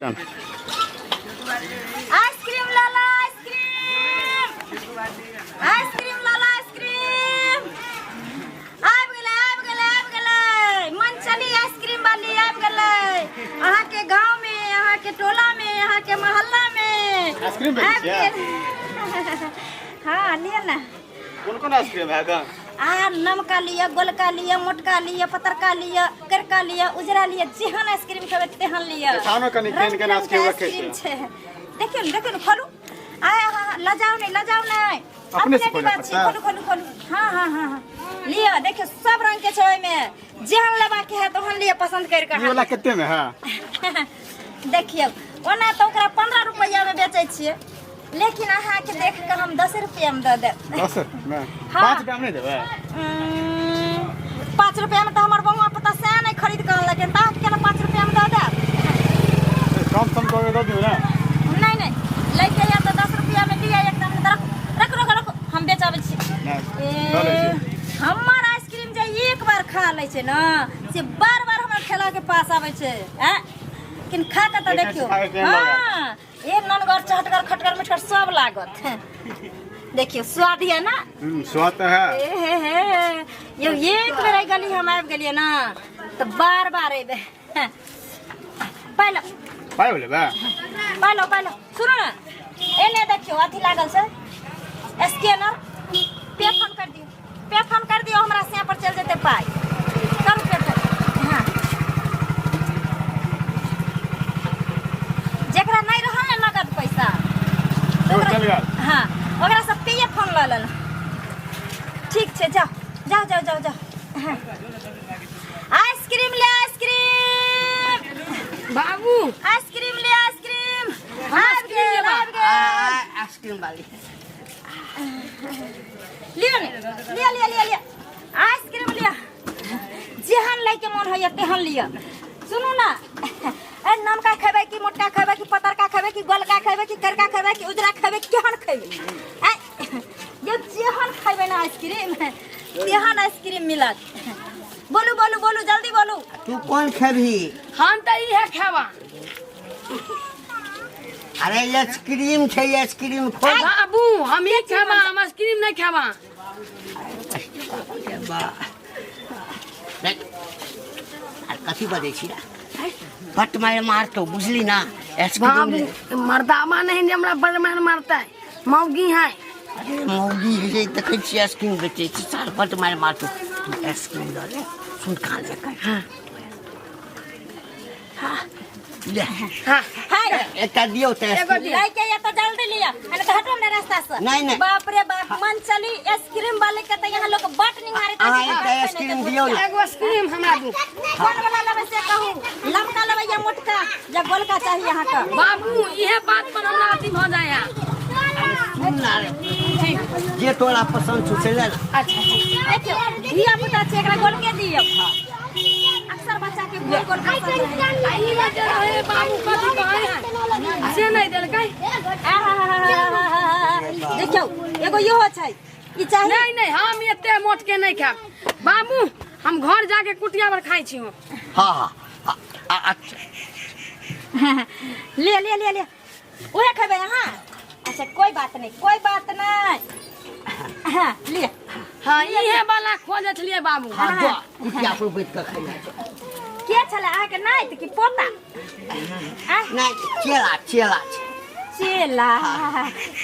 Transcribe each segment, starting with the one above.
Ice cream लाला ice cream, ice cream लाला ice cream. आबि गेलै, आबि गेलै, आबि गेलै। मनचली आइसक्रीम वाली आबि गेलै अहाँके गाँव में, अहाँके टोला में, अहाँके मोहल्ला में। आइसक्रीम बेचै आबि छियै? गेल। हाँ, लिअ ने। कोन कोन आइसक्रीम है गा? आ नमका लिअ, गोलका लिअ, मोटका लिअ, पतरका लिअ, करका लिअ, उजरा लिअ, जेहन आइसक्रीम खेबै तेहन लिअ। देखाउ ने कनि, केहन केहन रंग आइसक्रीम बिरंगके रखै आइसक्रीम छियै? छै। देखियौ ने, देखियौ ने, खोलू। आ हा, लजाउ नहि, लजाउ नहि। अपने से अपने खोलऽ डिब्बा छै। पड़तै? खोलू, खोलू, खोलू। हाँ हाँ हाँ हाँ, लिअ। देखियौ, सब रंग के छै ओहिमे। जेहन लेबाके है तोहन लिअ, पसंद करि कऽ। ई वाला कते में है? देखियौ, ओना तऽ ओकरा 15 रुपैआमे बेचै छियै, लेकिन अहाँके देख कऽ हम 10 रुपैआमे दऽ देब। 10 में? हाँ। 5 रुपया में नहीं देबै? 5 रुपैआमे तऽ हमर बौआ पुता सएह नहि खरीद कऽ अनलकै, तऽ अहाँके केना 5 रुपैआमे दऽ देब? कम सम कऽ के दऽ दियौ ने। नहि नहि, लैके यऽ तऽ 10 रुपैआमे लिअ एकदम। नहि तऽ रखू, रखू, रखू, हम बेचाबै छी। नहि, दऽ दै ए, छी। हमर आइसक्रीम जे एक बार खा लै छै ने, से बार बार हमर ठेलाके पास आबै छै। आँय, लेकिन खा कऽ तऽ देखै देखियौ। छी खा कऽ केहन लागत। हँ, ए ननगर, चहटगर, खटगर, मिठगर सब लागत। देखियौ, स्वाद यऽ ना? स्वाद तऽ है। ए हे हे, यौ, एक बेर एहि गली हम आबि गेलियै ना तऽ बार बार अयबै। पाइलो। पाइ लेबै? Pilo, pilo. सुनू ने, एने देखियौ, अथी लागल छै स्कैनर। पे फोन कर दियौ, पे फोन कर दियौ, हमरा से पर चलि जेतै पाइ। करू पे फोन। हाँ, जेकरा नहि रहल ने नगद पैसा, ओ चलि गेल। हाँ, ओकरा सब पे फोन लऽ लेलहुँ। ठीक छै, जाओ जाओ जाओ जाओ जाओ। हाँ। आइसक्रीम ले, आइसक्रीम। बाबू। आइसक्रीम ले, आइसक्रीम। आबि गेल, आबि गेल। आइसक्रीम वाली। लिअ ने, लिअ, लिअ, लिअ, लिअ, आइसक्रीम लिअ। जेहन लैके मन होइए तेहन लिअ। सुनू ने, ए नमका खेबै कि मोटका खेबै कि पतरका खेबै कि गोलका खेबै कि करका खेबै कि उजरा खेबै? केहन खेबै? ए यौ, जेहन खेबै ने आइसक्रीम, तेहन आइसक्रीम मिलत। बोलू, बोलू, बोलू, जल्दी बोलू। तू कोन खेबही? हम तऽ इहे खेबा। अरे, आइसक्रीम छै, आइसक्रीम खोल। बाबू, हम ई खेबा, हम आइसक्रीम नहीं खेबा। देख, आर कथी बजै छी रे? बट मारे मारतो, बुझली ना? आइसक्रीम ले। बाबू, मर्दामा नहीं जे हमरा बड़ मार मारतै, मौगी है। अरे, मौगी है, देखै छियै आइसक्रीम बेचै छी। साल बट मारे मारतो। तू आइसक्रीम लऽ ले। सुन, कान ले कर। हाँ। ले। हाँ। हाय। एकटा दियौ तऽ। एगो दियौ। लैके या तऽ जल्दी लिअ, नहीं तऽ हटो हमरा रास्ता से। नहीं, नहीं। बाप रे बाप, मन चली आइसक्रीम वाले के तऽ यहाँ लोग बट निहारे। अहाँ एकटा आइसक्रीम दियौ ने। एगो आइसक्रीम हमरा दू। कोन वाला लेबै से कहू? लमका लेबै या मोटका या गोलका चाही अहाँके? बाबू, इहे बात पर हमरा अथी भऽ जाए है। सुन ना रे, जे तोरा पसंद छौ से ले ना। अच्छा। देखियौ, धिया पुता छै, एकरा गोलके दियौ। अक्सर बच्चा के गोल गोल पसंद रहै। आ ई जे रहे बाबू, कथी कहै है से नहि देलकै। आहाहाहाहा। देखियौ, एगो इहो छै, ई चाही? नहीं नहीं, हम एते मोट के नहीं खायब बाबू। हम घर जाके कुटिया पर खाई छी हम। हाँ हाँ अच्छा। ले ले ले ले, उहे खेबै अहाँ? अच्छा, कोई बात नहीं, कोई बात नहीं। हाँ, लिअ। हाँ, इहे वाला खोजै छलियै बाबू। हाँ, जो कुटिया पर बैठ कऽ खाइ। के छलै अहाँके, नाति कि पोता? आँय? नहि, चेला, चेला छै। चेला,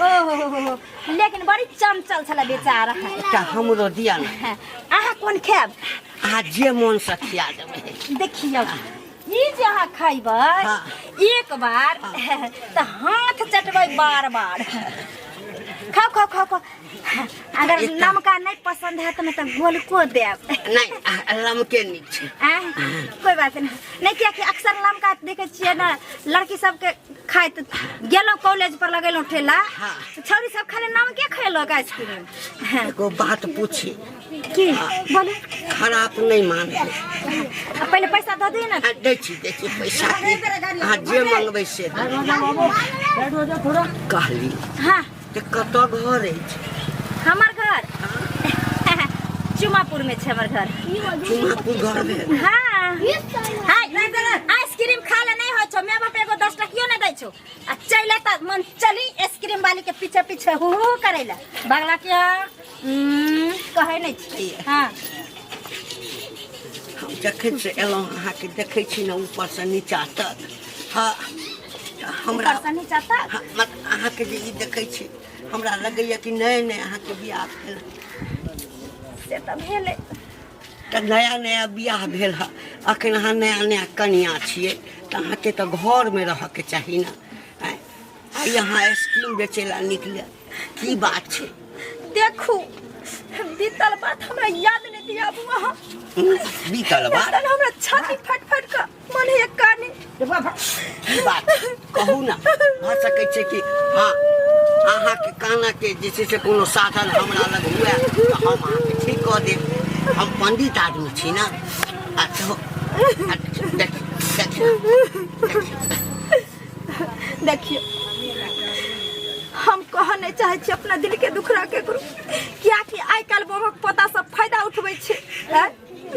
ओहो, लेकिन बड़ी चंचल छलै बेचारा। एकटा हमरो दिया ने। अहाँ कोन खायब? अहाँ जे मोन से खिया देबै। देखियौ, ई जे अहाँ खैबै एक बार, तऽ हाथ चटबै बार बार। खाउ, खाउ, खाउ, खाउ। अगर नमका नहीं पसंद है तो मैं तो गोलको देब। नहि, लमके नीक छै। आँय, कोई बात नहीं। नहीं, कियाकि अक्सर लमका देखे छियै ने लड़की सबके खाइत। गेलहुँ कॉलेज पर, लगेलहुँ ठेला, तऽ छौरी सब खाली नमके खैलक आइसक्रीम। एगो बात पूछी? की? बोलू। खराब नहीं माने। आ पहिले पैसा दऽ दिअ ने। आ, दै छी, दै छी पैसा की। अहाँ जे मंगबै से देबै। कहली जे कतऽ घर अछि? हमर घर चुमापुर में छै हमर घर। चुमापुर घर भेल? हाँ। हाय, आइसक्रीम खा ले नहीं होइ छौ, माय बाप एगो 10 टकिया। छौ आ चले त मन चली आइसक्रीम वाली के पीछे पीछे हु हु करे ला बगला के कहै नहीं छी हाँ हम जखन से एलहुँ अहाँके देखै छी ने ऊपरसँ नीचा तक हँ तऽ हमरा ऊपर से नीचा तक हँ, मतलब अहाँके जे ई देखै छी हमरा लगैए कि नहि नहि अहाँके बियाह भेल से तऽ भेलै तऽ नया नया बियाह भेल हँ अखन अहाँ नया नया कनिया छियै तऽ अहाँके तऽ घरमे रहऽके चाही ने आँय आइ अहाँ आइसक्रीम बेचै लए निकले की बात छै देखू बीतल बात हमरा याद नहि दियाबू अहाँ बीतल बात तहन हमरा छाती फाटि फाटि कऽ मन होइए कानी की बात कहू ने भऽ सकै छै कि हँ अहाँके कानाके जे छै से कोनो साधन हमरा लग हुए तऽ हम अहाँके ठीक कऽ देब हम पंडित आदमी छी ने अच्छा देखियौ देखियौ देखियौ हम कहऽ नहि चाहै छी अपना दिल के दुख रह केकरो कियाकि आइ काल्हि बमक पोता सब फायदा उठबै छै आँय?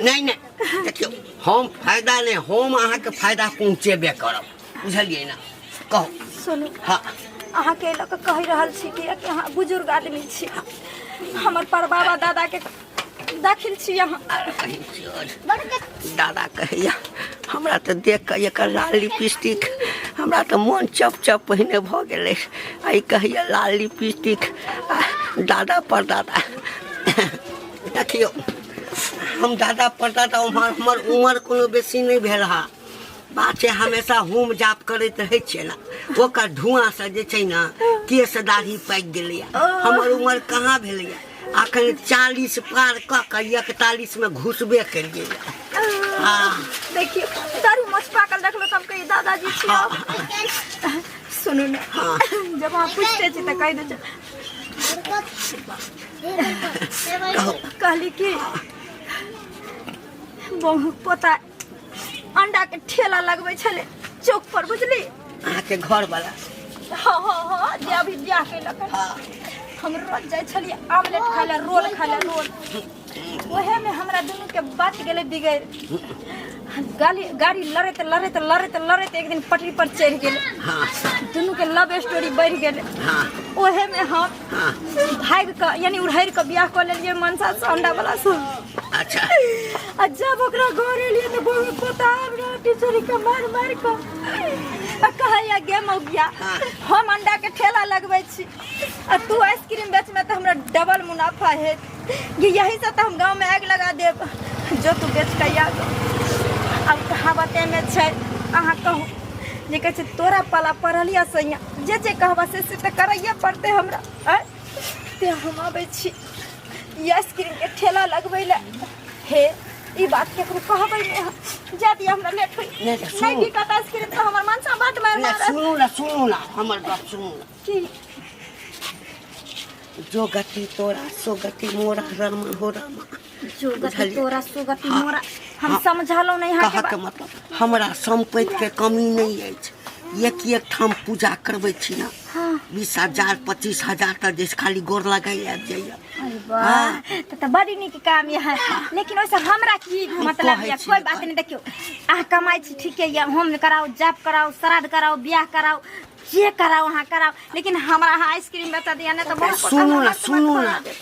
नहि नहि देखियौ हम फायदा नहि हम अहाँके फायदा पहुँचेबे करब बुझलियै ने कहू सुनू हँ अहाँके लऽ कऽ कहि रहल छी कि अहाँ बुजुर्ग आदमी छी हमर परबाबा दादा के दाखिल छी अहाँ कहीं चोर। दादा कहैया हमरा तऽ देख कऽ एकर लाल लिपस्टिक हमरा तऽ मोन चप चप पहिने भऽ गेलै आ ई कहैया लाल लिपस्टिक आ दादा परदादा देखियौ हम दादा परदादा उम्हर हमर उमर कोनो बेसी नहि भेल हँ बात छै हमेशा होम जाप करैत रहै छियै ने ओकर धुआँसँ जे छै ने केस दाढ़ी पाकि गेलैए हमर उमर कहाँ भेलैए अखन 40 पार कऽ कऽ 41मे घुसबे केलियै हँ देखियौ दाढ़ी मोछ पाकल देखलो तऽ हम कहियै दादाजी छी सुनू ने हँ। जब अहाँ पूछते छी तऽ कहि दै छी कहू कहली कि बहु पोता अंडा के ठेला लगबै छलै चौक पर बुझली अहाँके घरवला हाँ हाँ हाँ जे अभी बियाह केलक हन। हँ हम रोज जाइ छलियै आमलेट खाय लए रोल खाय लए रोल ओहे में हमरा दुनू के बात गेलै बिगड़ि गाली गाड़ी लड़ैत लड़ैत लड़ैत लड़ैत एक दिन पटरी पर चढ़ि गेलै हाँ दुनू के लव स्टोरी बढ़ि गेलै हाँ ओहे में हम हाँ भागि कऽ यानी उड़हरि कऽ बियाह कऽ लेलियै मनसा से अंडा वाला से अच्छा आ जब ओकरा घर एलियै तऽ बहु पोता हमरा टीचर के मारि मारि कऽ आ कहैया गे मौगिया हाँ। हम अंडा के ठेला लगबै छी आ तू आइसक्रीम बेचमे तऽ हमरा डबल मुनाफा हेत ये यही से तऽ हम गाँव में आगि लगा देब जो तू बेच के आ अब कहावते में छै अहाँ कहू जे कहै छै तोरा पाला पड़ल यऽ सैया जे जे कहबा से से तऽ करैए पड़तै हमरा आँय ते हम आबै छी ई आइसक्रीम के ठेला लगबै लए हे ई बात केकरो कहबै नहि हम जा दिअ हमरा लेट होई नहि तऽ सुनू। नहि बिकत आइसक्रीम तऽ हमर मनसा बाट मारि नहि मारत सुनू ने सुनू ने हमर गप सुनू ने की जो गति तोरा सो गति मोरा रामा हो रामा जो गति बुझलियै? तोरा सो गति हाँ, मोरा हम हाँ। समझलहुँ नहि अहाँके कहऽके बात मतलब हमरा सम्पत्तिके कमी नहि अछि एक एक ठाम पूजा करबै छी ने हाँ 20,000 25,000 तऽ जे खाली गोर लगाइ आबि जाइए अरे वाह तऽ बड़ी नीक काम यऽ लेकिन ओहिसँ हमरा की मतलब कहै यऽ छी कोई ने, बात नहि देखियौ अहाँ कमाइ छी ठीके यऽ होम कराउ जाप कराउ श्राद्ध कराउ बियाह कराउ जे कराउ अहाँ कराउ लेकिन हमरा अहाँ आइसक्रीम बेचा दिअ नहि तऽ बहुत सुनू ने सुनू ने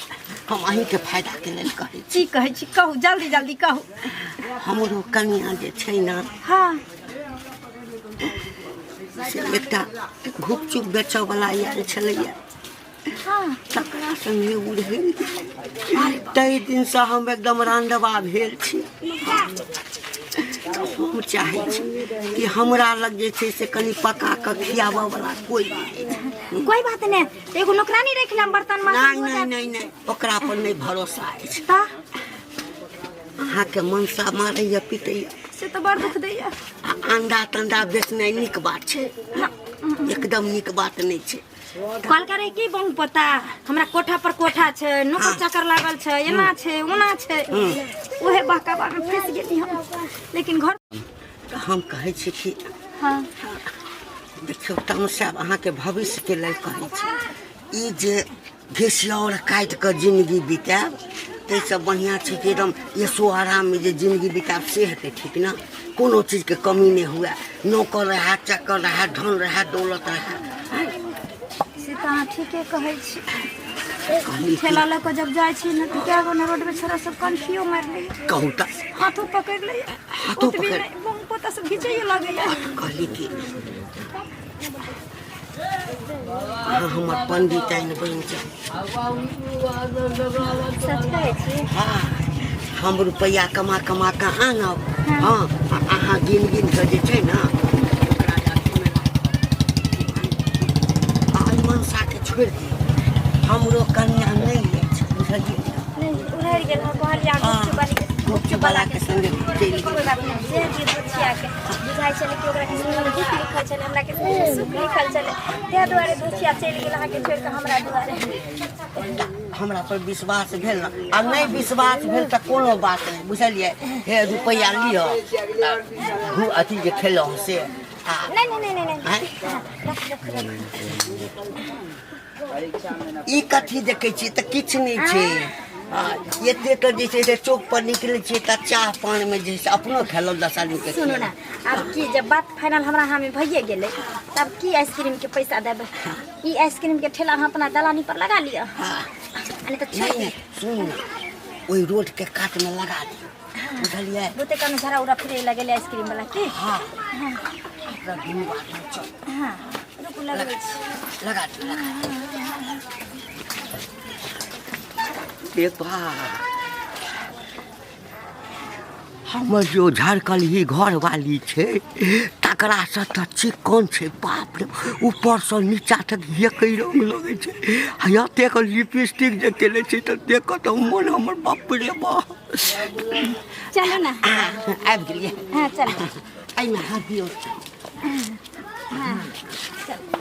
हम अहीँके फायदाके लेल कहै छी की कहै छी कहू जल्दी जल्दी कहू हमरो कनिया जे छै ने हाँ से एकटा घुपचुप बेचऽवला आयल छलैया हाँ तकरा संगे उड़ि ताहि दिनसँ हम एकदम रांडवा भेल छी हम चाहै छी कि हमरा लग जे छै से कनि पका कऽ खियाबऽ वला कोइ नहि अछि। कोई बात नहीं तो एगो नौकरानी रख लेम बर्तन माजै नहि नहि नहि नहि ओकरा पर नहि भरोसा अछि ता अहाँके मनसा मारैया पीटैया से तो बड़ दुख दैया आ अंडा तंडा बेचनाइ नीक बात छै एकदम नीक बात नहि छै कॉल करे की बहु पता हमरा कोठा पर कोठा छै नौकर चाकर लागल छै एना छै ओना छै ओहे बहकावा में फंस गेली हम लेकिन घर तऽ हम कहै छी कि हाँ देखियौ तमसायब अहाँके भविष्यके लेल कहै छी ई जे घिसियौर काटि कऽ जिन्दगी बितायब ताहिसँ बढ़िआँ छै कि एकदम ऐशो आराममे जे जिन्दगी बितायब से हेतै ठीक ने कोनो चीजके कमी नहि हुए, नौकर रहए, चाकर रहए, धन रहए, दौलत रहए। से तऽ अहाँ ठीके कहै छी। ठेला लऽ कऽ जब जाइ छी ने तऽ कए गो ने रोडमे छोरा सब कनखियो मारि लैए, कहू तऽ हाथो पकड़ि लैए, हाथो ओतबी पकड़ि- नहि, बम पोता सब घिचैए लगैए। कहली कि अहाँ हमर पंडित आइन बनि जाउ। सच कहै छी? हाँ, हम रुपैआ कमा कमा कऽ आनब, हाँ, आ अहाँ गिन गिन कऽ जे छै ने ओकरा अथीमे राखब। आ एहि मनसाके छोड़ि दियौ, हमरो कन्या नहि अछि, बुझलियै ने? नहि, उड़ि गेल हँ, कहलियै हाँ, गुपचुप वाली गुपचुप वालाके संगे चलि गेल। कोइ बात नहि, जे दियौ दोछियाके बुझाइ छलै कि ओकरा किस्मतमे दुःख लिखल छलै, हमरा किस्मतमे सुख लिखल छलै, ताहि दुआरे दोछिया चलि गेल अहाँके छोड़ि कऽ हमरा दुआरे। हमरा पर विश्वास भेल ने? आ नहि विश्वास भेल तऽ कोनो बात नहि, बुझलियै? हे रुपैआ लिअ, अथी जे खेलहुँ से आ नहि नहि नहि नहि। आँय? रख रख रख। ई कथी देखै छियै? तऽ किछु नहि छै। आ, एते तऽ जे छै से चौक पर निकलै छियै तऽ चाह पानमे जे छै से अपनो खेलहुँ, 10 आदमीके सुनू ने, आब की जब बात फाइनल हमरा हाँ में भइए गेलै तब की आइसक्रीम के पैसा देबै? ई आइसक्रीम के ठेला अहाँ अपना दलानी पर लगा लिअ, आ नहि तऽ छोड़ि नहि नहि, सुन ने, ओहि रोडके कातमे लगा दियौ, बुझलियै? बहुते कम झड़ा उड़ा फिरे लगेलै आइसक्रीम वाला की। हँ, अपना दुनू आदमी चल। हाँ, रुकू, लगबै छी। लगा दियौ, लगा दियौ। ए बा, हमर जो झरकलही घरवाली छै तकरासँ तऽ चिक्कन छै। बाप रे, ऊपरसँ नीचा तक एकै रंग लगै छै। आ एतेक लिपस्टिक जे केने छै तऽ देख कऽ तऽ मोन हमर बाप रे बाप। चलू ने। आबि गेलियै। हाँ, चलू। एहिमे हाथ दियौ। हाँ, चलू।